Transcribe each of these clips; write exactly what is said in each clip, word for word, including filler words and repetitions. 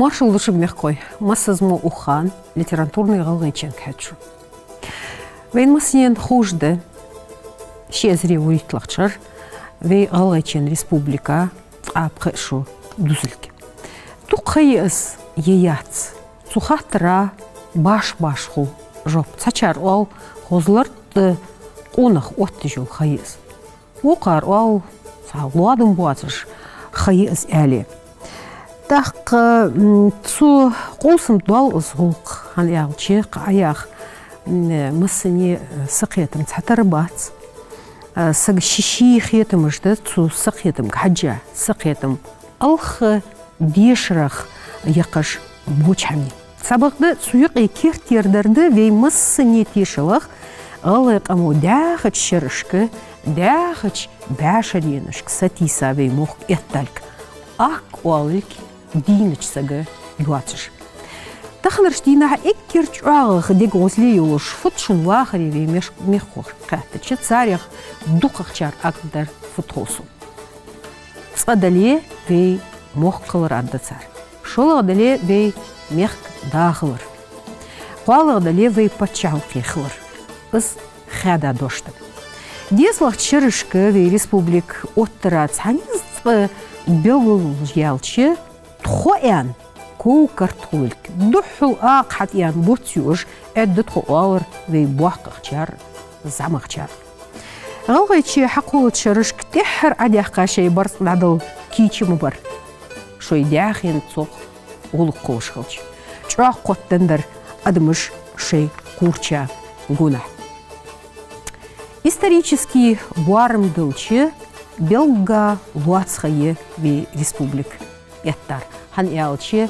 Маршал да шуга, мехкахой, массаза мо укх хана литературни ГӀалгӀайчен кхаьчу. Вайна массанена ховш да ши эзари вуриттлагӀча шера вай ГӀалгӀайчен республика ткъаь пхи шу дузилга. Дукха ха я из е яц? Цу хаттара башха-башха хул жоп. Цхьачар оал, хоза лартӀа къонах отташ йола ха я из. Вокхар оал, цхьа лоадам боацаш ха я из аьле. ТӀаккха, м, цу къовсам доал из гӀулакх, хӀана аьлча, кхы а яха, м, массане, э, сакхетам цхьатарра бац. Э, сага ший-ший хетамаш да, цу сакхетамга хьежжа сакхетам алхха дешарах яхаш бочхьами. Цхьабакъда цу юкъе керттера дар да вай массане тешалах, гӀалгӀай къамо даьхача шерашка, даьхача бӀаьшеренашка сатийса вай мохк этталга, акх оалалга дийнача сага доацаш. Таханарча дийнахьа эггара чӀоагӀагӀа дега гӀозале йолаш фуд шун вахаре вай меш-, мехкахой хаьттача, царех дукхагӀчар акх дар фуд хов сона. ЦӀагӀа дале вай мохк хилар аргда цар. ШоллагӀа дале вай мехка да хилар. КхоалагӀа дале вай паччахьалкхе хилар. Из хаьда дош да. ДезалгӀча шерашка вай республика оттара цхьа низ цкъа белгалъяьлча, тхо аьнна ков-карт хулилга, духхьал акха хьатӀаяьнна буц юаш, аьдда тхо оалар вай боккхагӀчар, зӀамагӀчар. ГӀалгӀайче хьакхоллача шерашка тӀеххьара Ӏодаьккха шоай барзкъа дӀадала кийча ма бар, шоай даьхен цох гӀулакх хулаш хилча. ЧӀоагӀа кхоттаденнадар адамаш шоай кхуврача гонахьа. Исторически боарам далча, белгга лоаца ха я вай республика эттар. ХӀана аьлча,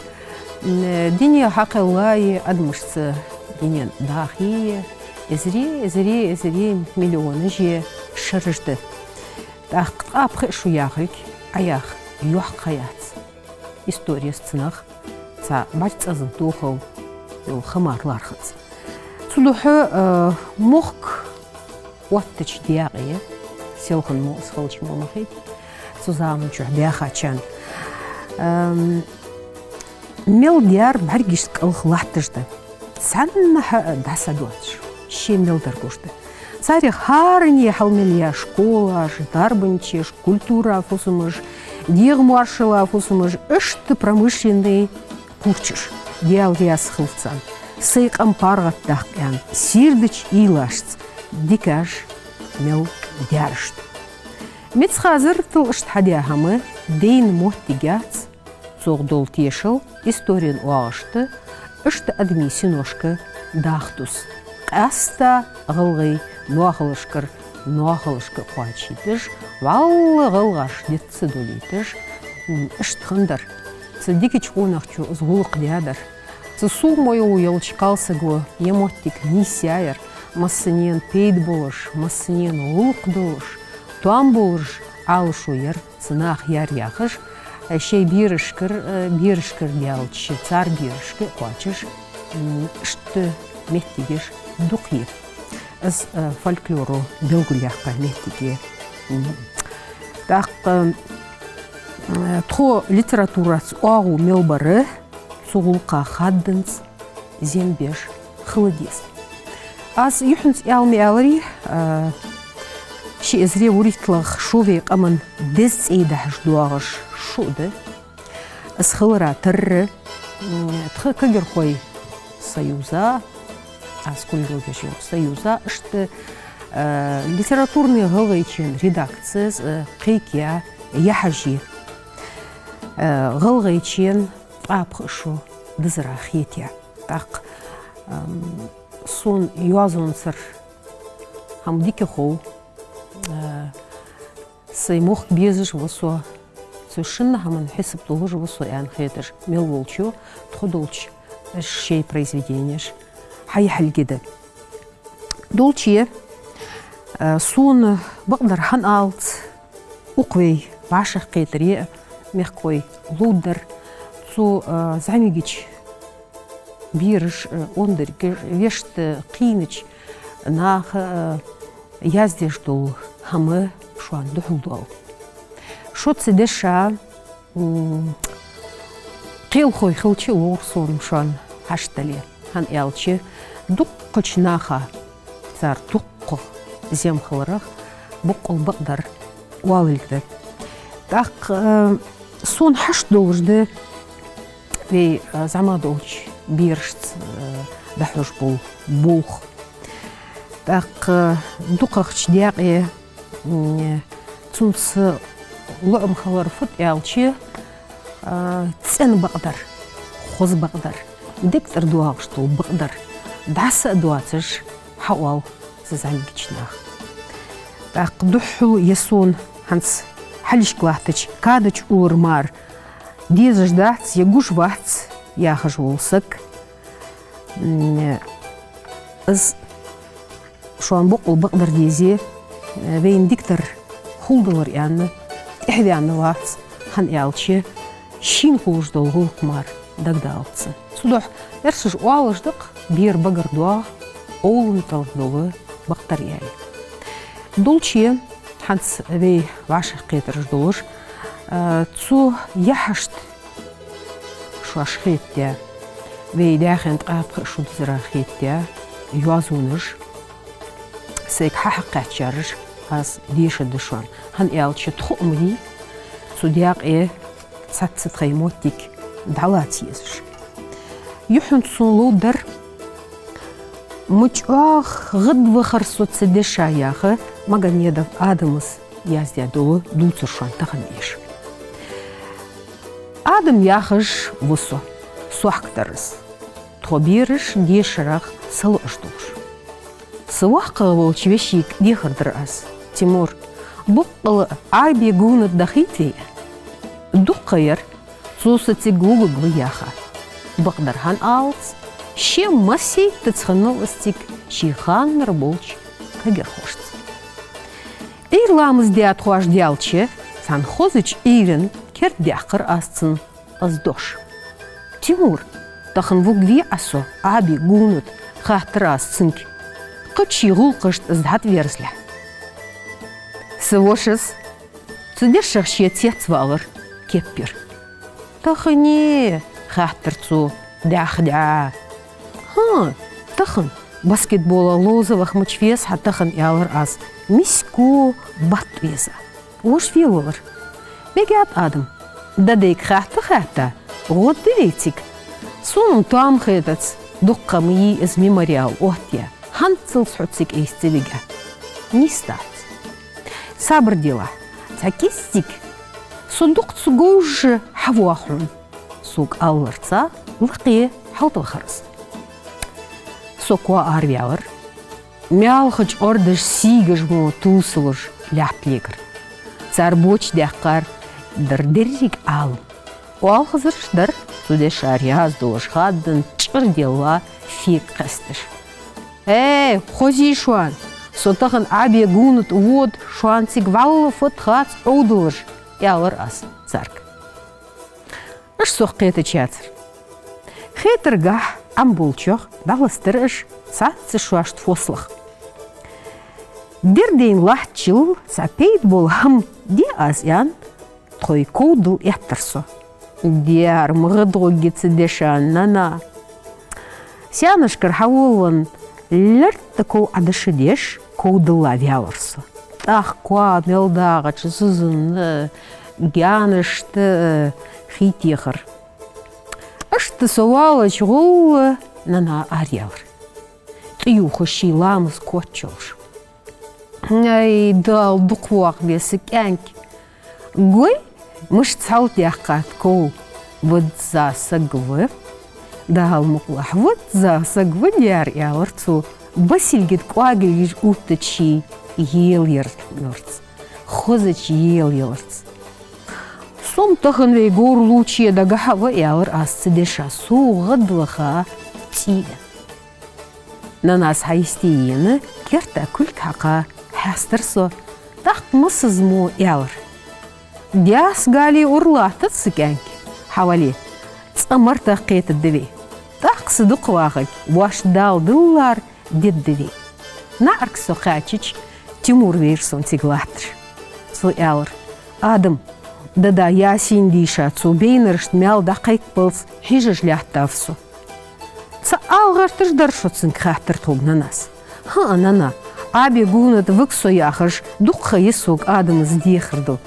м, дуне хьакхеллай, адамашца дунен дахий, эзари, эзари, эзари, миллионажи шераш да. ТӀаккха ткъаь пхи шу яхилга Ӏояха йоккха ха яц. Исторес цунах цхьа бӀарг цӀазан тохал йола ха мара лоархӀац. Цудухьа, э, мохк оттача даькъе, селхан мо из хилча мо ма хетий, цу заман чухь баьхачарна, эм, мел дар бӀаргашта кӀалха латташ да. Цхьаннахьа а дӀасадоацаш, ше мел дар гуш да. Царех хӀаране хьалмеле я школаш, дарбанчаш, культура фусамаш, дегӀа моаршала фусамаш, иштта промышленни кхуврчаш. Даьла раьза хилва царна. Сай къам паргӀатдаккха аьнна, сийрдача уйлашца дикаш мел даьраш да. Меца хазар тал иштта хьадаь хӀама дайна моттиг яц, цох дола тешал исторен оагӀашта, иштта адамий синошка даха тус. Къаьстта гӀалгӀай ноахалашкара ноахалашка кхоачийташ, вӀалла гӀалгӀаш диц ца долийташ, м, иштта хиннадар. Цу дикача къонахчо из гӀулакх даьдар. Цу сов мо йолча кхалсаго ер моттиг нийсъяьяр, массанена пайда болаш, массанена гӀулакх долаш, тоам болаш Ӏалашо яр цу наха яр яхаш, шоай берашкара, э, берашкара даьлча, цар берашка кхоачаш, м, иштта моттигаш дукха я. Из, э, фольклоро белгалъяьккха моттиг я. М. ТӀаккха, э, тхо литератураца оагӀув мел бар, цу гӀулакха хадданца зем беш хила деза. Аз юххьанца аьла ма аьларий, а, ши эзари вурийтталагӀа шу вай къаман деза цӀий дахьаш доагӀаш шу да. Из хилара тарра, м, тха кагирхой союза, аз кулгалдеш йола союза, иштта, а, литературни ГӀалгӀайчен редакцес, а, кхайкаяь, яхьажий, а, ГӀалгӀайчен ткъаь пхи шу дизара хетаяь. ТӀаккха, ам, сона йоазонцара хӀама дика хов, а, сай мохк безаш ва со, цу шин хӀаман хьисап долаш ва со аьнна хеташ мел волчо, тхо долча шоай произведенеш хьаяхьилга да. Долче, а, сона бакъдар хӀана алац, укх вай вӀашагӀкхетаре а, мехкахой, ловргдар цу, а, зӀамигача бераша, а, ондаргаш, вешта кхийнача наха, а, яздеш дола хӀама шоана духьал доал. Шо ца деш а, м, Кхелахой хилча, ловра сона шоана хьашт дале, хӀана аьлча дуккхача наха, цар дуккха зем хиларах, боккъал бакъдар оалилга да. ТӀаккха, э, сона хьашт долаш да вай, э, зӀамига долча берашца, э, дӀахьош бола болх. ТӀаккха дукхагӀча даькъе, м, цунца лоӀам хилар фуд аьлча, а, цӀена бакъдар, хоза бакъдар, дег тӀара доагӀаш дола бакъдар, дӀаса а доацаш, хьаоал са зӀамигача наха. ТӀаккха духхьал, е сона хӀанз хьалхашка латтача кадача улара мара дезаш дац, е гуш вац яхаш вола саг, м, из шоана боккъал бакъдар дезе, э, вайна дикадар хулдалар аьнна, тӀехьаваьнна вац, хӀана аьлча шийна хулаш дола гӀулакх мара дагадалац цунна. Цудухьа эрсаша оалаш да-кх: бера багара доагӀа, овлан тӀа дола бакъдар, аьле. Долчча, хӀанз вай вӀашагӀкхетараш долаш, э, цу яхьашта шоаш хетадаь, вай даьхен ткъаь пхи шу дизара хетадаь йоазонаш, сайга хьахьакхаьчараш аз дешаргда шоана. ХӀана аьлча тхо а ма дий цу даькъе цхьацца тхоай моттиг дӀалаца езаш. Юххьанца сона ловргдар «Ма чӀоагӀа гӀадвахар со цу деша» яха Магомедов Адама яздаь дола дувцар шоана тахан эш. Адам яхаш ва со, сохка дар из, тхо бераш дешарах салоӀаш долаш. Са воккхагӀа волча вешийга дехар дир аз: «Тимур, боккъала Ӏарбий гунат дахийта вай». Дукха ха яр, цо са цига лувргва яха. Бакъдар хӀана алац, ше массайттаза хиннав из цига ший ханнара болча кагирхошца. Ӏуйра ламаз даь тхоаш даьлча, цхьан хозача Ӏуйран кердадаьккхар аз цунна из дош. «Тимур, тахан вувргвий Ӏа со Ӏарбий гунат?» — хаьттар аз цунга, кхыча ший гӀулакхашта из дӀатӀаверзалехь. Са вошас цу дешах ше цецвалар кеппара. «Таханарий?» — хаьттар цо, дӀаьха-дӀаьха. «ХӀаа, тахан, баскетболах ловза ваха мича веза хьо тахан», — аьлар аз, миска бат веза. Воша ве велар. «Мегаргда, Адам, дадайга хаьтта-хаьтта гӀо дергда вай цига. Сона-м тоам хетац, дукха ма йий из мемориал оттаяь, хӀанзалца хьо цига айса ца вига. Нийса дац. Сабар делахь, цхьа кӀеззига, со дукха ца говш хьавоагӀа хьона», — сога аларца, лакхе хьалтӀавахар из. Со коа араваьлар. Маьлхача ордаш сийгаш мо тувсалуш лаьтта легар. Цар боча даьккхар дар деррига Ӏалам. Оалхазараш дар цу дешара яздолаш хаддан чӀир делла фега кхесташ. «Э, хозий шоана, со тахан Ӏарбий гунат вода, шоана цига вӀалла фуд хац Ӏовдалаш», — аьлар аз царга. Уж сох кхетача яцар. Хетаргахьа Ӏам болчох дӀаластар уж цхьацца шоашта фослах. Дердайна латтачул цхьа пайда бола хӀама де аз аьнна, тхоай ков дилла эттар со. Дера, ма гӀадгӀоргья цу дешан, нана. Саьнашкара хьаволавенна, лертта ков Ӏодешаш, ков дилла ваьлар со. ТӀаккха коа мел дагӀача зузанна, гаьнашта хийтехар. Иштта со валлача гӀолла нана араялар, тӀаювхаш ший ламаз коччалуш. «Ай, Дала дукха воаккхалба са кӀаьнк. Гой, мишта цхьалта яьккхад ков, визза саг ва. Дала мукъалахь, визза саг ва, дера», — аьлар цо, басилгад кӀоагилгаш увттача ший елаярца, хозача елаяларца. «Со-м тахан вай говралуче дагахьа ва», — аьлар аз цу деша, сов гӀадваха цӀий а. Нанас хьайистеена, керта кулг хьакха хьестар со, тӀаккха массаза мо аьлар: «Даьсса гали ура латтац са кӀаьнк, хьавале, цкъа мартах кхетаргда вай. ТӀаккха са дукха вахарг воаш Дала диллар дергда вай». НаӀарга со кхаьчача, Тимур вайра сона цига латташ. Цо аьлар: «Адам, Дада Ясин дийша цо байнарашта маьл дӀакхайкабалца хьежаш лаьттав со. Цхьа ала гӀерташ дар шо цунга, хаьттар тхога нанас. ХӀаа, нана, Ӏаби гунат ваг со яхаш, дукха ха я сога Адамас дехар ду.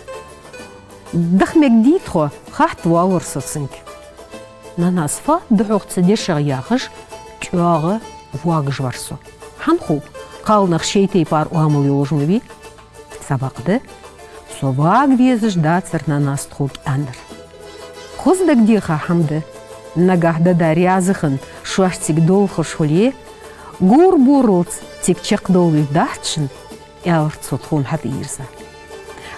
Даха мегадий тхо, хатта воалавир со цунга. Нанас фу да хьогӀ цу дешах яхаш, чӀоагӀа вагаш вар со. ХӀана хов, кхалнах шоай тайпара оамал йолаш ма вий. Цхьабакъда, со вага везаш дацар нанас тхога аьннар. Хоза дагадеха хӀама да, нагахь дада раьза хинна шоаш цига долхаш хуле, гур-буралца цига чакхдовлалга дац шун, аьлар цо тхона хьатӀаерза.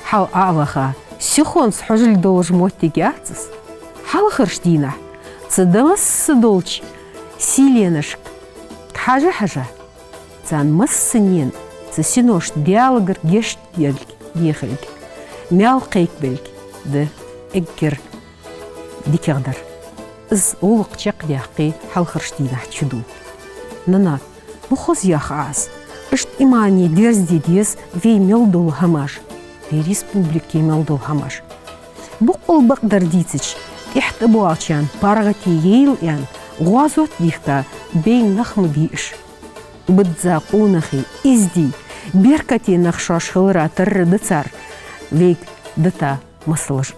Хьал Ӏоваха, сихонца хьожалга долаш моттиг яц из. Хьалхарча дийнахьа цу масса долча сийленашка хьажа-хьажа, царна массанена цу синошта Даьлагара гешт елга, дехилга, маьл кхайкабелга да эггара дикагӀдар. Из гӀулакх чакхдаьккхе хьалхарча дийнахьа чудоагӀа. Нана, ма хоза йоах Ӏа из, иштта имане дерзаде деза вай мел дола хӀамаш, вай республике мел дола хӀамаш. Боккъал бакъдар дийцача, тӀехьа тӀабоагӀачарна паргӀато яйла аьнна, гӀазот дийхка, бейна нах ма дий уж. Бизза къонахий, эздий, беркате нах шоаш хилара тарра да цар вайга дита масалаш.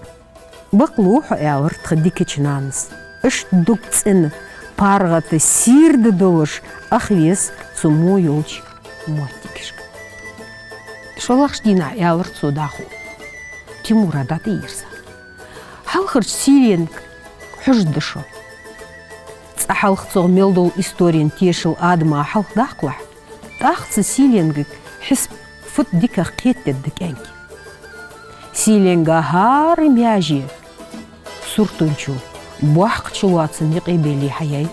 Бакълув хьо, аьлар тха дикача нанас, иштта дог цӀена, паргӀата сийрда долаш ах веза цу мо йолча моттигашка. ШоллагӀча дийнахьа, аьлар цо дӀахо, Тимура дӀатӀаерза. Хьалхарча сийленга хьожаргда шо. Цкъа хьалха цох мел дола исторен тешал Адама хьалхадаккхалахь, тӀаккха цу сийленгага хьисап фуд дикагӀа кхетадергда кӀаьнка. Сийленга хӀара маьже суртончо, боккхача лоацан юкъе белле хьаяьй.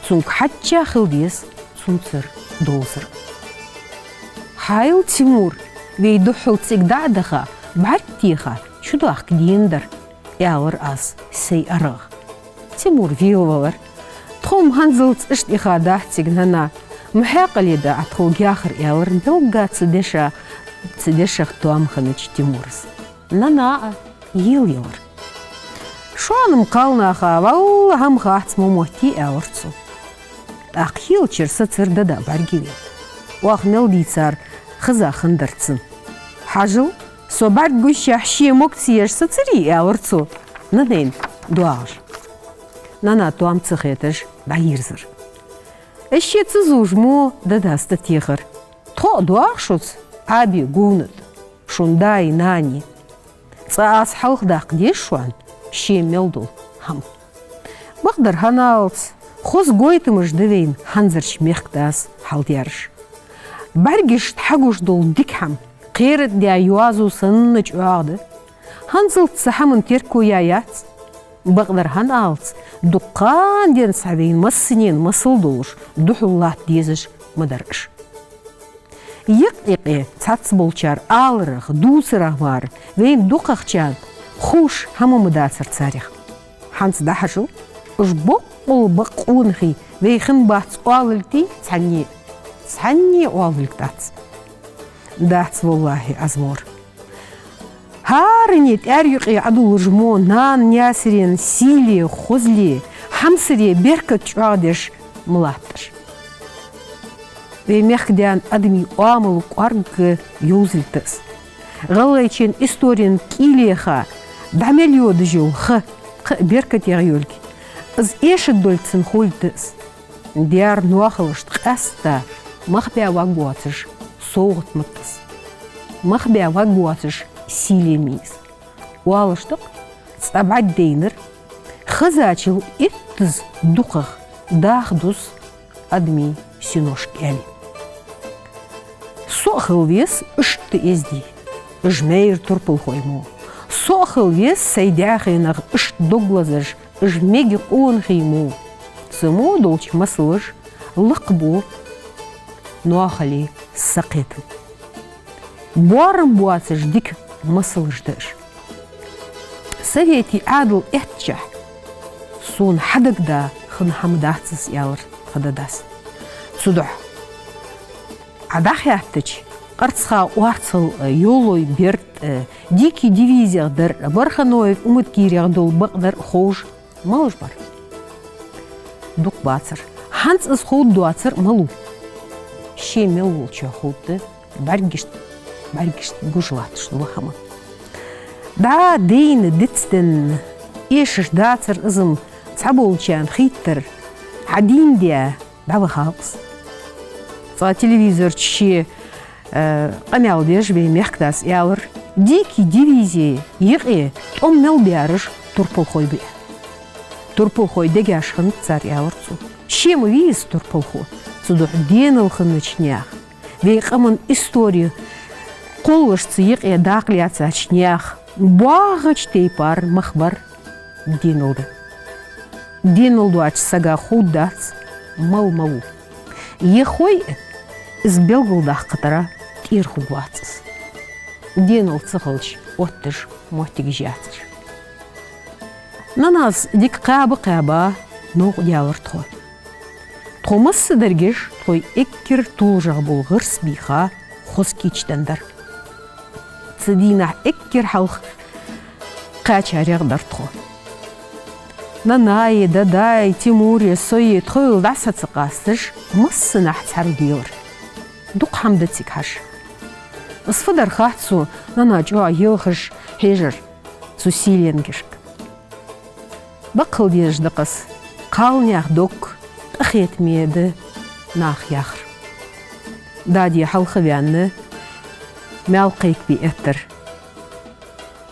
Цунга хьежжа хила деза цунцара довзар. Хьайла, Тимур, вай духхьал цига дӀа а даха, бӀарг а теха, чудоахка денадар, аьлар аз сай аргӀах. Тимур велавалар. Тхо-м хӀанзалца иштта ихадац цига, нана, ма хьаькъале да Ӏа тхога яхар, аьлар белгга цу деша, цу дешах тоам хиннача Тимурас. Нана а елаелар. Шоана-м, кхалнаха, валлахӀи, хӀама хац мо моттий, аьлар цо. ТӀаккха хилчара сацар дада бӀаргаве. Оаха мел дийцар хеза хиннадар цунна. Хьажал, со бӀарг гуш яхь ше мог ца еш сацарий, аьлар цо, нанайна доагӀаш. Нана тоам ца хеташ дӀаерзар. Из ше ца зувш мо дадас тӀатехар. Тхо а доагӀа шуца, Ӏаби гунат, шун даи нанеи. Цкъа аз хьалхадаккха деза шоана ше мел дола хӀама. Бакъдар хӀаналца, хоза гойтамаш да вайна хӀанзарча мехкдас хьалдаьраш. БӀаргашта хьагуш дола дика хӀама кхератӀа даь йоазув санна чӀоагӀа да. ХӀанзалца цу хӀаман терко яь яц. Бакъдар хӀаналца, дуккха ден цхьа вайна массанена масал долаш, духьал латта дезаш ма дар уж. Юкъ-юкъе цхьацца болчар аларах, дувцарах мара вайна дукхагӀчарна ховш хӀама ма дацар царех. ХӀанз дӀахьажал, уж боккъал бакъ къонахий вай хиннабац оалалга дий цхьанне? Цхьанне оалалга дац. Дац, валлахӀи, Ӏазмор. ХӀаране тӀаьра юкъе Ӏодуллаш мо нана-наьсарен сийле, хозале, хьамсаре беркат чӀоагӀдеш ма латташ. Вай мехкдаьна адамий оамал кӀоарга йовзалга да из. ГӀалгӀайчен исторен кӀийле ха дӀа мел йодаш йола ха кхы а беркатегӀа йолга, из эшадолга цунна хулга да из. Даьра ноахалашта къаьстта мах баь варгвоацаш совгӀат ма да из. Мах баь варгвоацаш сийле ма йий из. Оалаш да-кх, цкъа бӀарг дайнар хезачул иттаза дукхагӀа даха дус адамий синошка, аьле. Со а хила веза иштта эздий, уж майра турпалхой мо. Со а хила веза сай даьхенах иштта дог лазаш, уж мега къонахий мо. Цу мо долча масалаша лакхбу ноахалий сакхетам. Боарам боацаш дика масалаш да уж. Советий Ӏаьдал эттачахь сона хьадагада хинна хӀама дац из, аьлар тха дадас. Цудухьа Ӏа дӀахаьттача, Арцхьа орцал йоллой берд, дикий дивизех дар, Барханоев Уматкирех дола бакъдар ховш малаш бар? Дукха бацар. ХӀанз из ховргдоацар малав? Ше мел волчоа ховргда, бӀаргашта, бӀаргашта гуш латташ дола хӀама. ДӀа дайна дицденна, эшаш дацар из-м цхьаболчарна хийттар, хьадийнде дӀавахав из. Цкъа телевизор чу ше, э, къамаьл деш вай мехкдас аьлар: «Дикий дивизе юкъе тӀом мел баьраш турпалхой ба». «Турпалхой дегаш хиннад цар», — аьлар цо. Ше ма вий из турпалхо, цудухьа денал хиннача наьха, вай къаман истори кхоллашца юкъе дакъа лаьцача наьха боагӀача тайпара мах бар денал да. Денал доацача сага ховргдац мала малав. Е хой а, из белгалдаккхара тӀера хургвац из. Денал ца хилча отташ моттигаш яцар. Нанас дика кхаьба-кхаьба новкъа даьлар тхо. Тхо массадараш тхоай эггара толашагӀа бола гӀирс бийха хоза кийчденна дар. Цу дийнахьа эггара хьалха кхаьчарех дар тхо. Нанае, дадаe, Тимуре, сое тхоайла дӀаса ца къасташ, массанахьа цхьарув делар. Дукха хӀама да цига хьажа. Из фу дар хац сона, нана чӀоагӀа елхаш хьежар цу сийленгашка. Баккхал дезаш да-кх из, кхалнаьха дог къахетаме да наха яхар. Дади хьалха а ваьнна, маьл кхайкабе эттар.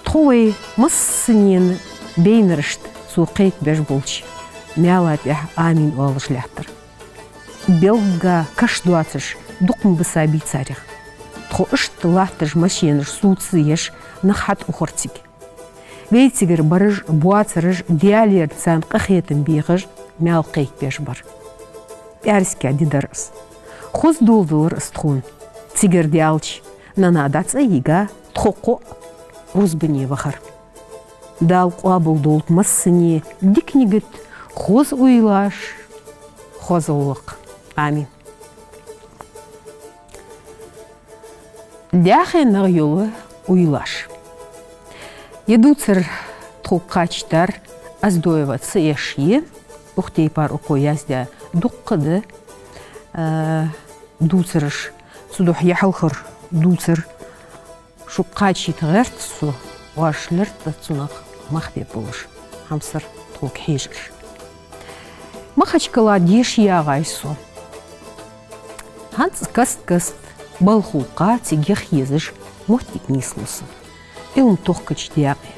Тхо вай массанена байнарашта цо кхайкабеш болча маьла тӀехьа амин оалаш лаьттар. Белгга каш доацаш дукха ма бисабий царех. Тхо иштта латташ машенаш сувца еш нах хьатӀаухар цига. Вай цигара бараш, боацараш, Даьлагара царна къахетам бехаш, маьл кхайкабеш бар. ПӀаьраска ди дар из. Хоза доладелар из тхона. Цигара даьлча, нана дӀа цӀа йига, тхо кхоъ рузбане вахар. Дала къоабалдолда массане дика нигат, хоза уйлаш, хоза гӀулакх. Амин. Даьхенгахьа йола уйлаш. Ер дувцар тхога кхачийтар Оздоева Цаэша я, укх тайпара укхо яздаь дуккха да, а, дувцараш. Цудухьа ер хьалхара дувцар шуга кхачийта гӀерт со, оаш лерттӀа цунах мах бе болаш, хьамсара тхога хьежараш. Махачкала деша ягӀай со. ХӀанз каст-каста балхулкха цига яха езаш моттиг нийслу са. Ӏилма тохкача даькъе.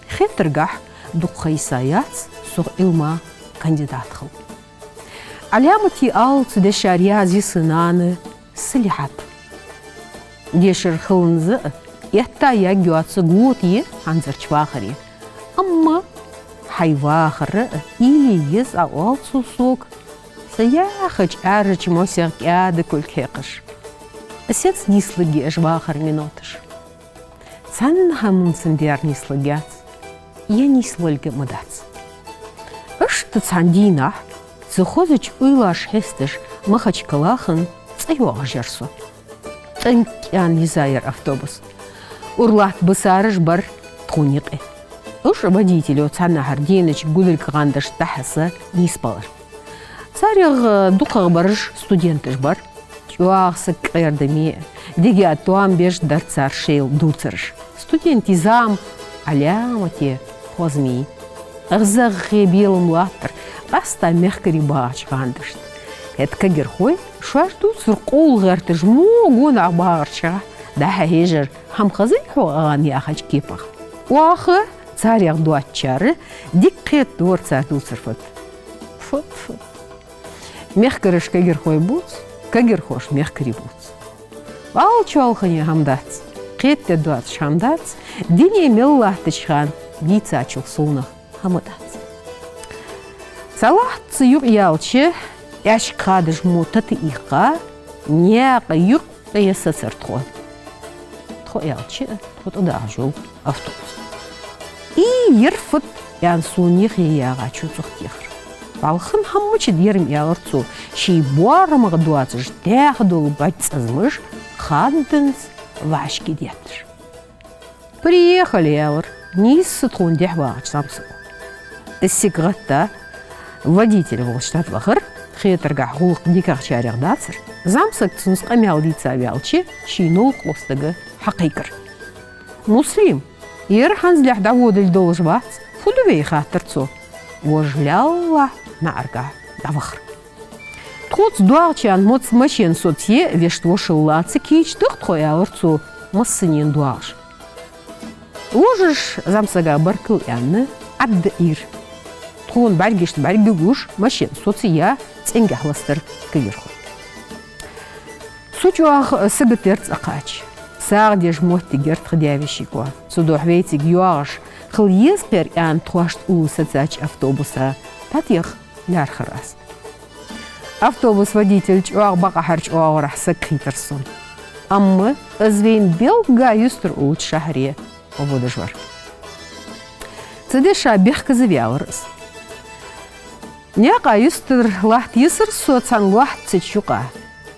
Хетаргахьа, дукха ха йисаяц сох Ӏилма кандидат хила. Ӏаламате ала цу дешара язъе са нана Салихьат. Дешар хиланза а, этта яггйоаца гота я хӀанзарча вахаре. Амма хьай вахар а уйла е еза, оал цо сога, са яхача Ӏаьржача мосех кӀаьда кулг хьекхаш. Из сенца нийслургья уж вахара миноташ? Цхьанна хӀаманца дар нийслургьяц, е нийслургья ма дац. Иштта цхьан дийнахьа цу хозача уйлаш хьесташ Махачкалах цӀа йоагӀаш яр со. ТӀанкӀ аьнна йизаяр автобус. Ура латта бисараш бар тхона юкъе. Уж водитело цхьаннахьара денача гуллигӀа гӀандашта дӀахьаса нийсбелар. Царех дукхагӀбараш студенташ бар. ЧӀоагӀа саг къердаме, дега тоам беш дар цар шоайла дувцараш. Студентий зама Ӏаламате хоза ма йий. ГӀезагӀа белам латтар къаьстта мехкарий багӀача гӀандашта. ХӀаьта кагирхой шоаш дувцар къовла гӀерташ мо гонахьа багӀача хана дӀа-хьа хьежар, хӀама хезий хьога, аьнна, яхача кепах. Оаха царех доацачар дика кхетадора цар дувцар фуд. Фуд, фуд. Мехкараш кагирхой бувц, кагирхоша мехкарий бувц. Балча хьалха хӀама дац, кхетаде доацаш хӀама дац, дуне мел латтача хана дийцачул совнагӀа хӀама дац. Цхьа латта юкъаялча, аьшка хадаш мо тата иккха, наькъа юкъ- кхе сецар тхо. Тхо аьлча, тхо тӀадахьаш йола автобус. «Ий, ер фуд?» — аьнна, сона юхе ягӀачо цох техар. «Балха хӀама мича дера-м», — аьлар цо, ший боарамах доацаш даьха дола бӀарг цӀазамаш хадданза вӀашкадетташ. «Приехали», — аьлар нийсса тхона дехьа вагӀача зӀамсаго. Из цига гӀатта, водитель волча тӀавахар, хетаргахьа гӀулакх дикагӀчарех дацар. ЗӀамсаг цунца къамаьл дийца ваьлча, ший новкъостага хьакхайкар: «Муслим, ер хӀанзалехь дӀаводаш долаш вац, фу ду вай?» — хаьттар цо. Вож лаьлла наӀарга дӀавахар. Тхоца доагӀачарна моцца машен соцае, вешта вошал лаца кийча да-кх тхо, аьлар цо, массанена доагӀаш. Вожаш зӀамсага баркал аьнна, Ӏадда Ӏийра. Тхона бӀаргашта бӀаргагуш, машен соцаяь, цӀенгахьа ластар кагирхой. Со чӀоагӀа сагота яр цӀа кхача. СагӀа деш моттиг яр тха даь-вешийга. Цудухьа вайцига йоагӀаш хила еза-кх ер, аьнна, тхоашта уллув сецача автобуса тӀатеха лаьрхӀар аз. Автобуса водитель чӀоагӀа бакъахьара чӀоагӀа вар саг хийтар сона. Амма из вайна белгга юстара уллача шахьаре водаш вар. Цу деша бехказа ваьлар из. Наькъа юстара латта йисар со цхьан лоаьцача юкъа.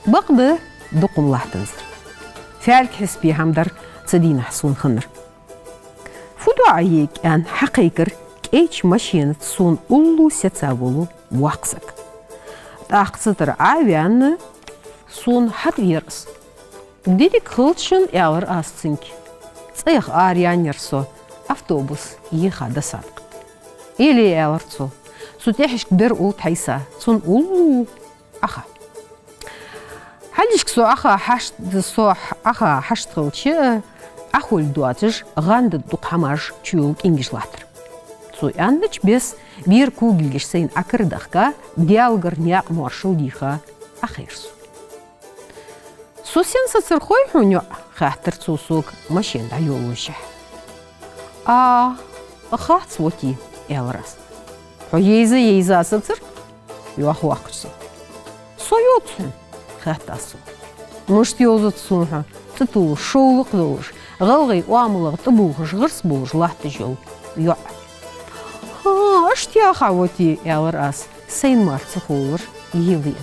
Бакъда, дукха ма латтанзар. Фаьлг хьисапе хӀама дар цу дийнахьа сона хиннар. «Фу ду Ӏа, йиӀиг?» — аьнна, хьакхайкар кӀайча машенаца сона уллув сеца вола воккха саг. ТӀаккха цу тӀара Ӏо а ваьнна, сона хьатӀавера из. «Деррига хилча шун», — аьлар аз цунга. ЦӀа яха араяьннаяр со, автобус еха досадакъ. «Эли», — аьлар цо, — «со тӀехьашка бер улл тхьайса, цунна уллув Ӏоха». Хьалхашка со Ӏоха хьашт-, со Ӏоха хьашт хилча, Ӏохоале доацаш, гӀанда дукха хӀамаш чуйола кӀингаш латтар. Цо аьннача беса, бера когалгаш сайна Ӏокара дахка, Даьлагара наькъа моаршал дийха, Ӏохайра со. «Со сенна сецар хой хьона, йоӀ?» — хаьттар цо сога машен дӀайолалушшехь. «А, хац, воти», — аьлар аз. «Хьо йайза-йайза сецар?» — йоах воккхача саго. «Со йовзац хьона?» — хаьттар аз цунга. «Мишта йовзац сона хьо, цӀи туллаш, шовлакх долаш, гӀалгӀай оамалах тӀабувхаш, гӀирс болаш латташ йола йоӀ?» «ХӀаа, иштта яхий, воти», — аьлар аз, сайна мара ца ховлар йийле.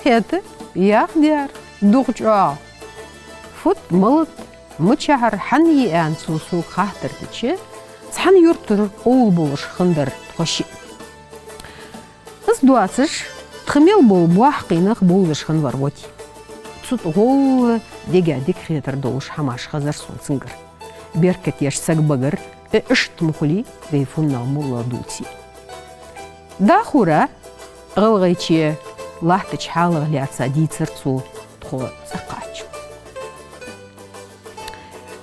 «ХӀаьта, яха дера, дукха чӀоагӀа». Фуд, малад, мичахьара, хьан йий аьнна цо сога хаттар дича, цхьан юртара къовла болаш хиннадар тхо шиъ. Из доацаш, тха мел бола боккхий нах бовзаш хиннавар воти. Цу тӀа гӀолла дега дика хетар долаш хӀамаш хезар сона цунгара. Беркате еш саг багар, э, иштта ма хулий вай фуннагӀа моллагӀа дувце. Дахура, ГӀалгӀайче латтача хьалах лаьца дийцар цо тхо цӀа кхаччалца.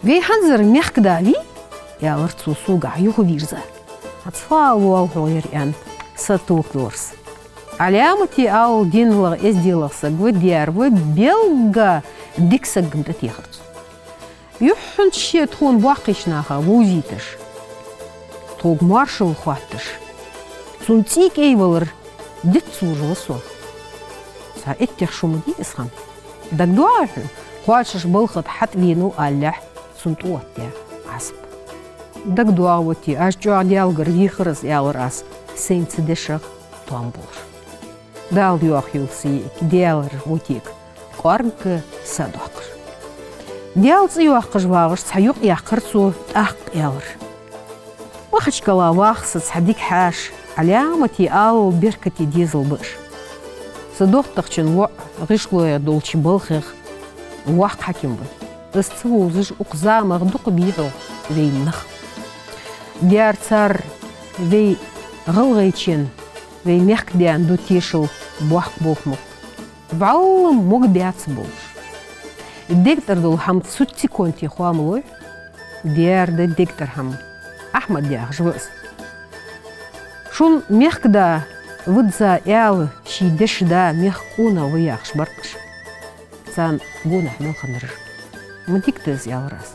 «Вай хӀанзара мехкда вий?» — аьлар цо согахьа юхавийрза. «Хьа, цхьа а воал хьогӀ ер», — аьнна, са тохадора со. Ӏаламате ала, динах, эзделах саг ва, дера ва, белгга дика саг ва, тӀатехар цо. Юххьанца ше тхона боккхийча наха вовзийташ, тхога моаршал хоатташ, цун цӀий кӀайвалар диц лувш ва со. Цхьа иттех шу ма дий из хӀама. ДагадоагӀий хьона, кхоачаш балха тӀа хьатӀавенав алалехь, цунна тӀаоттаяь Ӏазап. ДагадоагӀа, воти, аз чӀоагӀа Даьлагара вийхар из, аьлар аз, сайна цу дешах тоам болаш. Дала йоахайойла са йиӀиг, Даьлагара, вотига кӀоарга са доаккхаш. Даьла цӀи йоаккхаш вагӀаш, цхьа юкъ яьккхар цо, тӀаккха аьлар: «Махачкала ваха са цхьа дика хьаьша, Ӏаламате ала, беркате дезал ба уж. Са доттагӀчун воӀ гӀишлоех долча балхех воккха хьаким ва. Из ца вовзаш укх замах дукха бий хьогӀ вайна нах. Дера цар вай ГӀалгӀайчен, вай мехкдаьна ду тешал боккха болх-м укх. ВӀалла мог баьца болаш. Дег тӀара дола хӀама цу секунде хоамалой, дера да дег тӀара хӀама. Ахьмад яхаш ва из. Шун мехкда визза аьла, ший дешда мехка къонах ва яхаш бар-кх уж. Царна гонахьа мел хиннараш ма дика да из», — аьлар аз.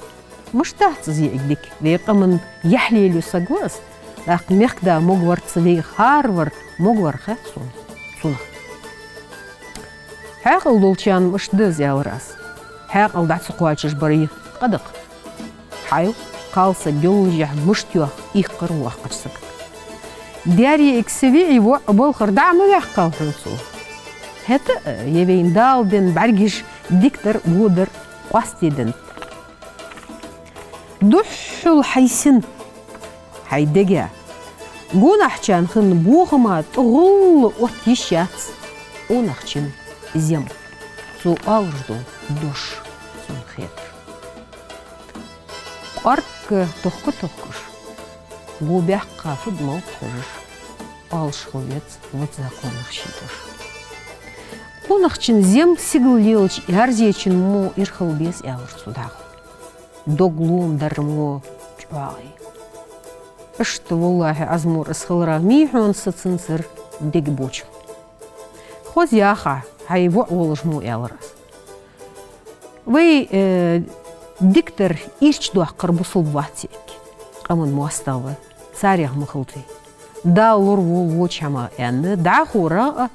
«Мишта дац из, йиӀиг, дика? Вай къаман яхь лелаю саг ва из. ТӀаккха мехкда могварца вай хӀаравар могвар хет сона цунах». «Хьаькъал долчарна мишта да из, — аьлар аз. — Хьаькъал дӀа ца кхоачаш барий къа да-кх. Хьайл, кхалсаг йоллашехь мишта йоах ийккхар воккхача сагага. Дера, йиӀиг, са виӀий воӀ балхара дӀа а ма ваьккхав хьона цо. ХӀаьта а, е вайна Дала денна бӀаргаш дикадар, водар къоастаде деннад. Духхьал хьай син, хьай дега гонахьарчарна хинна бохам тӀагӀолла оттае йиш яц къонахчун зем. Цо оалаш дола дош цунна хетар. КӀоарга тохка-тохкаш, го баьккха фуд малх хьожаш, оалаш хила веза визза къонахчун дош. Къонахчун зем сигала лелача яьрзечун мо ир хила беза, аьлар цо дӀахо. Дог лома дар мо чӀоагӀа я. Иштта, валлахӀи, Ӏазмур, из хиларах мий хьона са цунцара дега боча. Хоза яхар, хьай воӀ волаш мо, аьлар аз. Вай, э, дикадар ийрча доаккхар бусалба вац эггара. Къаман моастагӀа ва, царех ма хилда вай. Дала лораволва воча хӀамах, аьнна, дӀахо рагӀа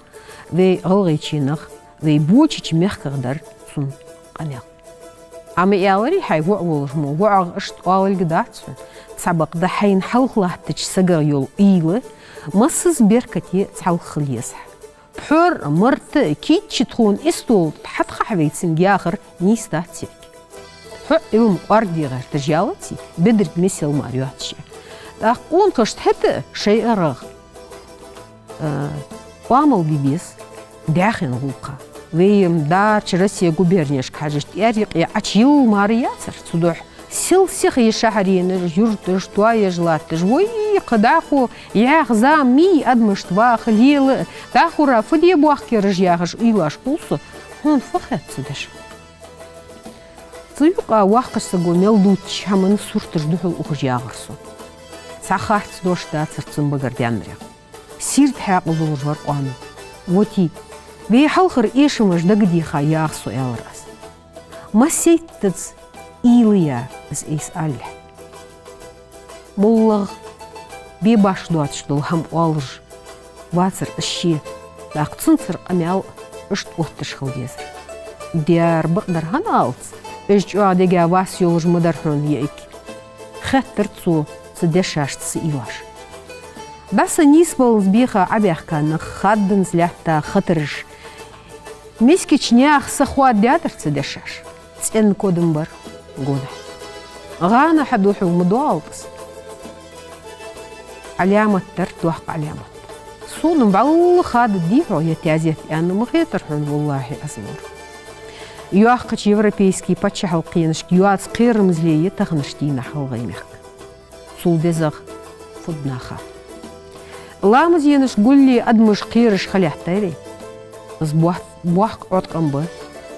вай гӀалгӀайче нах, вай бочача мехках дар цун къамаьл. Ӏа ма аьларий, хьай воӀ волаш мо, воӀах иштта оалалга дац хьона, цхьабакъда хьайна хьалха латтача сагах йола уйла массаза беркате цхьалха хила еза хьа. Пхьор, марта, кийча тхона истол тӀа хьатӀакхахьа вай цунга яхар нийса дац эггара. Хьо Ӏилма кӀоарга де гӀерташ ялаций, бедарг месел мара йоацаш я. ТӀаккха къонахашта хӀаьта а шоай аргӀагӀа, э, оамал бе беза даьхен гӀулакха. Вай-м дарча Россе губернешка хьежача, тӀера юкъе Ӏочуйилла мара яцар цудухьа. Сел сиха я шахьаренаш, юрташ, тоаеш латташ. Вай, кхы дӀахо яха зама мий адамашта ваха лела а, дӀахо фу де боахк ераш яхаш уйлаш хул сона, хьона фу хет цу дешах? Цу юкъа воккхача саго мел дувцача хӀаман сурташ духьал ухаш ягӀар сона. Цхьа харц дош дацар цун багара даьннарех. Сийрда хьаькъал долаш вар къоано. Воти, вай хьалхара эшамаш дагадеха ягӀа со, аьлар аз. Массайттаза уйла я из айса алале. МоллагӀа бе башха доацаш дола хӀама оалаш вацар из ше, тӀаккха цунцара къамаьл иштта отташ хила дезар. Дера, бакъдар хӀана алац, из чӀоагӀа дега вас йолаш ма дар хьона, йиӀиг. Хеттар цо цу дешашца са уйлаш. ДӀа са нийсбаллалца беха Ӏобаьхка нах, хадданза лаьтта хатараш. Мискача наьха са хоададаьдар цу дешаша. ЦӀена кодам бар гонахьа. ГӀана хьадухьал ма доаллалца. Ӏаламат дар, доккха Ӏаламат. Сона вӀалла хададий хьо ер тезет аьнна ма хетар хьона, валлахӀи, Ӏазмур. Йоккхача европейски паччахьалкхенашка йоаца кхерамзле я таханарча дийнахьа гӀалгӀай мехка. Цул дезагӀа фуд наха. Ламазенаш гулле адамаш кхераш ха лаьттарий? Из бохк-, боккха Ӏоткъам ба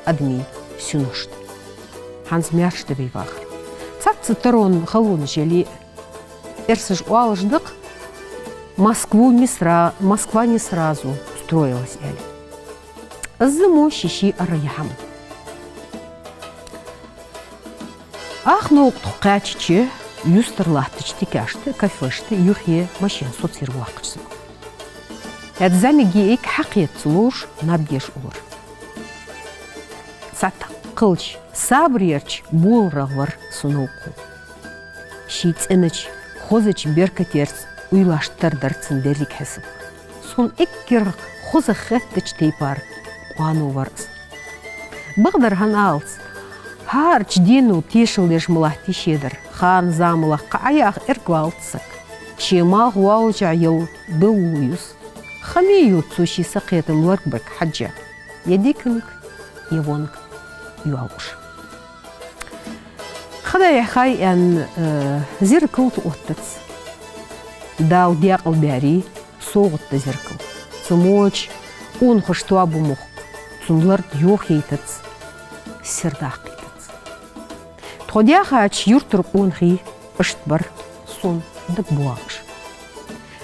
адамий синошта. ХӀанз маьрша да вай вахар. Цхьацца таронна халонаш яле а, эрсаша оалаш да-кх: Москву не сра-, Москва не сразу строилась, аьле. Из мо ший-ший ара я хӀама. Ах новкъа тхо кхаьчача, юстара латтача тикашта, кафешта юхе машен соцаяр воккхача саго. ХӀаьта зӀамига йиӀиг хьакхета ца ловш наб деш улар. Цхьатаккхалча сабарерча боларагӀа вар са новкъо. Ший цӀенача, хозача беркатерца уйлаш тара дар цун деррига хьисап. Сона эггара хоза хеттача тайпара къоано вар из. Бакъдар хӀана алац, хӀарача дено тешал деш ма латтий шедар, хана-замалах кхы Ӏаяха эргавалац саг. Ше малхбоалача йола бевлла юс. Хами ю цо ший сакхетам лоргбарга хьежжа, е диканга, е вонга йоалуш. Хадайх хай аьнна, э, зеркал тӀаоттац. Дала даькъалбаьрий, совгӀат да зеркал. Цу моча къонахаш тоабу мохк, цун лард йохайтац, сер даккхийтац. Тхо даьхача юртара къонахий иштта бар сона дагабоагӀаш.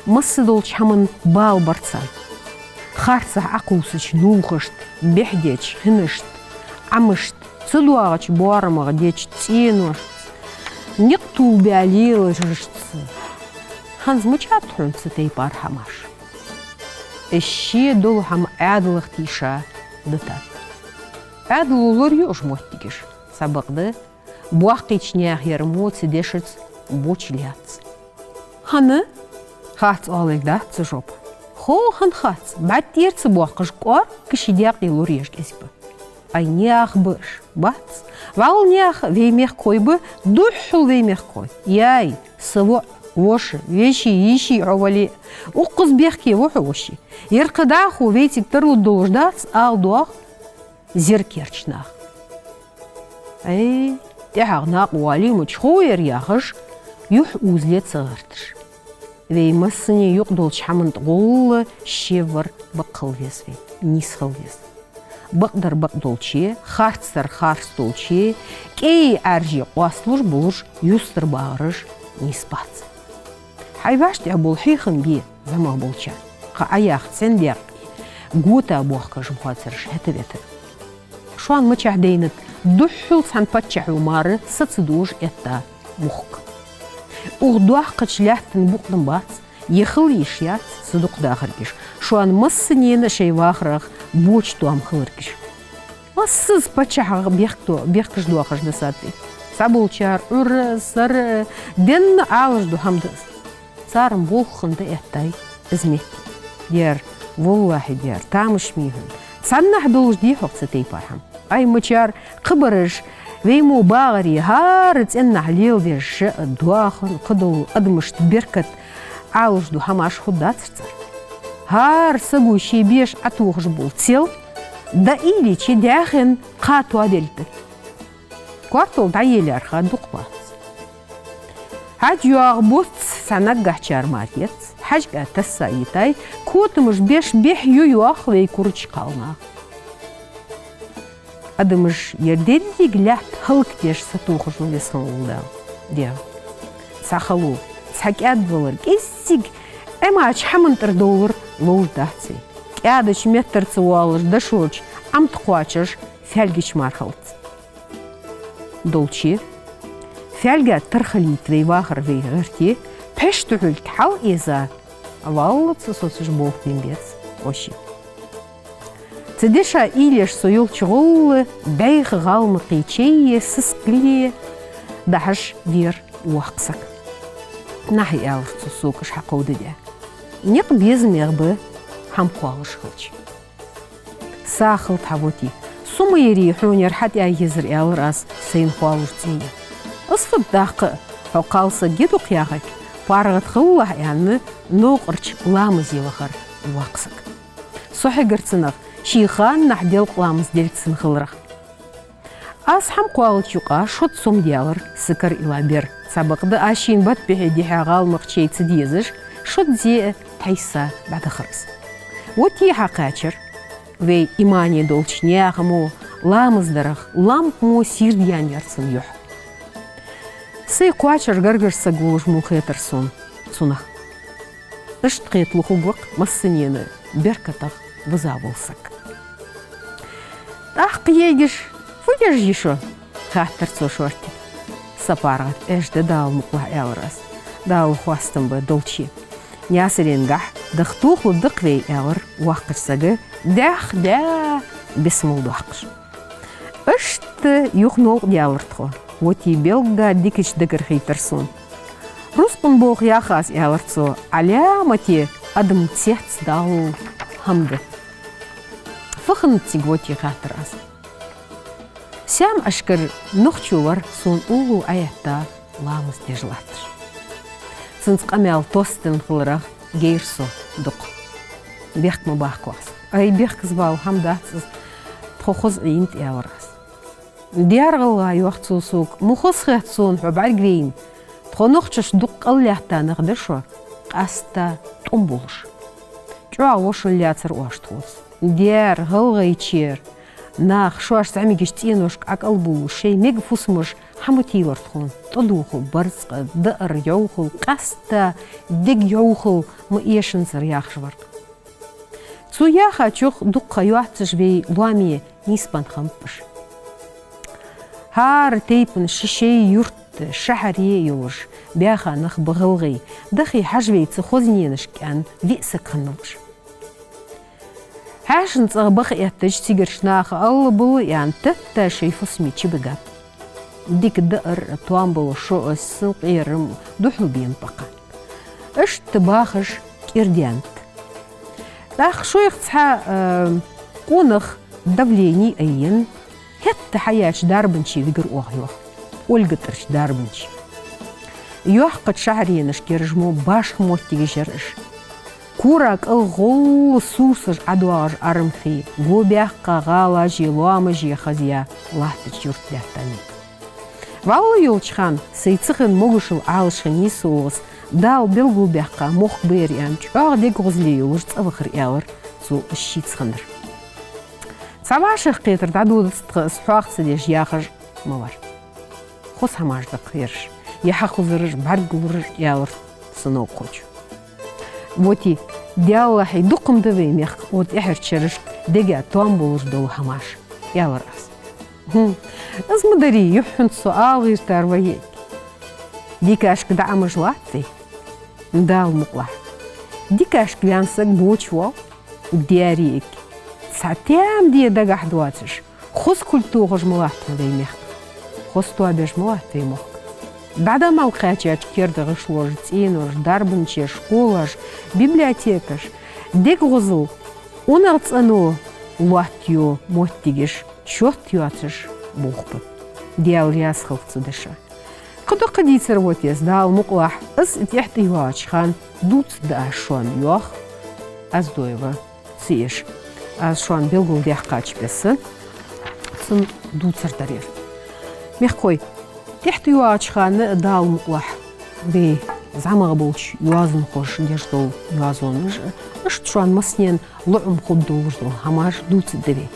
Масса долча хӀаман бала бар царна. Харцахьа Ӏокхувсача нувхашта, бӀехдеча хинашта, Ӏамашта, ца доагӀача боарамах деча цӀеношца, никъ тувлабаь лелашца. ХӀанз мичад хьона цу тайпара хӀамаш? Из ше дола хӀама Ӏаьдалах тийша дитад. Ӏаьдало лораю уж моттигаш, цхьабакъда боккхийча наьха ер мо цу дешаца боча лаьца. ХӀана? Хац оалалга дац цун жоп. Хо хӀана хац? БӀарг тӀера ца боаккхаш, кӀоарга ший даькъе лораеш кӀезига ба. Ай, наьха ба уж, бац? Валлахӏи, наьха, вай мехкахой ба, духхьал вай мехкахой. Яй, са воӀ, воша, веший, йиший хьо вале а, укхаза бехке ва хьо, воша. Ер кхы дӀахо вайцига тарлургдолаш дац, ала доагӀа зеркерча наха. Ай, тӀехьагӀа накъавале а, мича хов ер яхаш, юхь узле ца гӀерташ. Вай массане юкъе долча хӀаман тӀа гӀолла шеввар бакъ хила веза вай, нийса хила веза. Бакъдар бакъ долче, харцдар харц долче, кӀай Ӏаьржа къоасталуш болаш юстара багӀараш нийса бац. Хьай вӀаштӀехьа бола хьехам бе, зӀамагӀа болчар, кхы Ӏа яхар цӀен декъе гота бохкаш ма хоацараш хӀета-вета. Шоана мичахьа дайнад духхьал цхьан паччахьо мара са ца дуаш этта мохк? Укх доккхача лаьттан букъ ма бац, е хила йиш яц са дукха дахаргаш, шоана массанена шоай вахарах боча тоам хиларгаш. Массаза паччахьах бехк до-, бехкаш доахаш да сатте. Цхьаболчар Ӏура, сара, денна Ӏалашду хӀама да из. Цар-м болх хинна дӀаэттай из метте. Дер, валлахӀи, дер, тамаш ма йий хьона. Цхьаннахьа долаш дий хьогӀ цу тайпара хӀама? Ай, мичара кхыбараш, вай мо багӀаре, хӀара цӀеннахьа леладеш а, доахан кхыдола адамашта беркат Ӏалашду хӀамаш хургдацар цар. ХӀара саго ше беш Ӏотохаш бола цел дӀаийлача даьхен кхы тоаделийта. Коартол дӀаелларах дукха бац. Хьаж йоагӀа буц, цхьа наггахьчар мара ец, хьажкӀа тасса йитай, котамаш беш бехьа ю йоах вай курча кхалнаха. Адамаш ер деррига лаьтта хӀалакдеш сатохаш ва Веза хинна вола Дала. Дер, цхьа хало, цхьа кӀаьдвалар, кӀеззига Ӏимача хӀаман тӀара довлар ловш дац вай. КӀаьдача меттара ца воалаш дошоча Ӏамта кхоачаш фаьлгача мара хилац. Долче, фаьлга тара хилийта вай вахар вай гӀерте, пхьош духьалга хьал а эза, валлахӀи, ца соцаш болх бе беза, воша. Цу деша ийлеш со йолча гӀолла бӀайха гӀалмакхий чайе, сискале дахьаш вера воккха саг. Нахьи, аьлар цо, сога уж хьакховдадаь. Никъ безамегӀа ба хӀама кхоалаш хилча. СагӀа хилда хьа, воти. Со ма йирий хьона ер хьатӀаязар, аьлар аз, сайна хоалуш цӀи е. Из фуд, даккха а, хьо кхалсаг я дукха яхилга, паргӀата хилалахь, аьнна, новкъарча ламазе вахар воккха саг. Со хьегар цунах, ший ханнахьа делкъа ламаз делга цун хиларах. Аз хӀама кхоалача юкъа шозза сомадаьлар са кара илла бер. Цхьабакъда, аз шийна бат бихьа дихьа гӀалмакх чай ца дезаш, шозза а тхьайса дӀадахар из. Воти хьакхаьчар вай имане долча наьха мо ламаз дарах лампа мо сийрда яьннаяр цун юхь. Сай кхоачара гаргара саг волаш мо хетар сона цунах. Иштта хеталу хургва-кх массанена беркатах виза вола саг. ТӀаккха, йиӀигаш, фу деш я шо? — хаьттар цо шортига. Са паргӀата Ӏеш да, Дала мукъалахь, — аьлар аз. — Дала хоастам ба, долче. Наьсаренгахьа даха тохалургда-кх вай, — аьлар воккхача сага, даьх-даь бисмал доаккхаш. Иштта юха новкъа даьлар тхо. Воти белгга дикача дагара хийтар сона. Рузкъан болх ях аз, — аьлар цо, — Ӏаламате адам цецдала хӀама да. Фу хиннад цига, воти? — хаьттар аз. Саьма-Ӏаьшкара нохчо вар сона уллув Ӏоэтта ламаз деш латташ. Цунца къамаьл тоссаденна хиларах гайра со дукха. Бехк ма баккхалахь со. Ай, бехказбала хӀама дац из, тхо хоза Ӏийнад, — аьлар аз. — Дер, гӀалгӀа, — йоах цо сога, — ма хоза хет сона хьо бӀаргавайна. Тхо нохчаш дукха кӀаллаьтта нах да шо, къаьстта тӀом болаш. ЧӀоагӀа вошал лаьцар оаш тхоца. Дер, гӀалгӀайчера наха шоаш зӀамигача цӀеношка ӀокӀалбувлаш, шоай мега фусамаш хьа ма тийлар тхона. ТӀадувхал барзкъа, даар йӀовхал, къаьстта дег йӀовхал ма эшанзар яхаш вар-кх. Цо яхачох дукха ха йоаццаш вай лоаме нийсбенна хиннаб уж. ХӀара тайпан ший-ший юрт, шахьаре йолаш баьха нах ба гӀалгӀай, дахе хьажа вай цу хозненашка аьнна виъ саг хиннав уж. Хьаьшан цӀагӀа баха эттача, цигарча наха алла-булла аьнна, тетта шоай фусаме чубигаб. Дика даар а, тоам бола шо а, синкъерам а духьал бенаб бакъахьа. Иштта бахаш кӀира даьннад. ТӀаккха шоайх цхьа, э, къонах давлени айенна, Хетта хьаяьча дарбанчий вигар оаха, йоах. Ольга тӀарча дарбанчий. Йоккхача шахьаренашка ераш мо башха моттигаш яр уж. Кора кӀал гӀолла сусаш ӀодоагӀаш Ӏармхи, го баьккха гӀалаши лоамаши хазъяь латтача юрта лаьтта Мика. Валла йолча хана сай ца хинна могашал Ӏалашхиннай со, укхаза Дала белгалбаьккха мохк ба ер аьнна, чӀоагӀа дегагӀозал йолаш цӀавахар, аьлар цо из шийца хиннар. Цхьа вӀашагӀкхетар дӀадодац тха из хьоахаца деш, яхаш ма вар. Хоза хӀамаш да-кх ераш, е хьахозараш, бӀаргагулараш, аьлар са новкъачо. Вот и, Даьллахьий, дукха ма да вай мехка укх тӀехьарча шерашка дега тоам болаш дола хӀамаш, аьлар аз. ХӀм, из ма дарий, юххьанца со ала гӀертар ва хьога. Дикашка дӀаӀомаш латт вай? Дала мукъалахь, дикашка ваьнна саг боча воал, деррига. Цхьа тем де дагахь доацаш, хоза кулг тохаш ма латт вай мехка. Хоза тоабеш ма латт вай мохк. ДӀадамал кхаьчача керда гӀишлош, цӀенош, дарбанчаш, школаш, библиотекаш, дегагӀозал, унахцӀено лоаттайо моттигаш чот йоацаш болх ба. Даьла раьза хилва цу деша. Кхы дукха дийцар вотес, Дала мукъалахь, из тӀехьа тӀайоагӀача хана дувцаргда аз шоана, йоах Оздоева Саиша. Аз шоана белгалдаьккхача беса цун дувцар дар ер. Мехкахой, тӀехьа тӀайоагӀача хана, Дала мукъалахь, вай зӀамагӀа болча йоазонхоша деш дола йоазонаш, иштта шоана массанена лоӀам хургдолаш дола хӀамаш дувцаргда вай.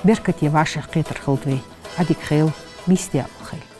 Беркате вӀашагӀкхетар хилда вай. Ӏадика хийла, бийса даькъала хийла.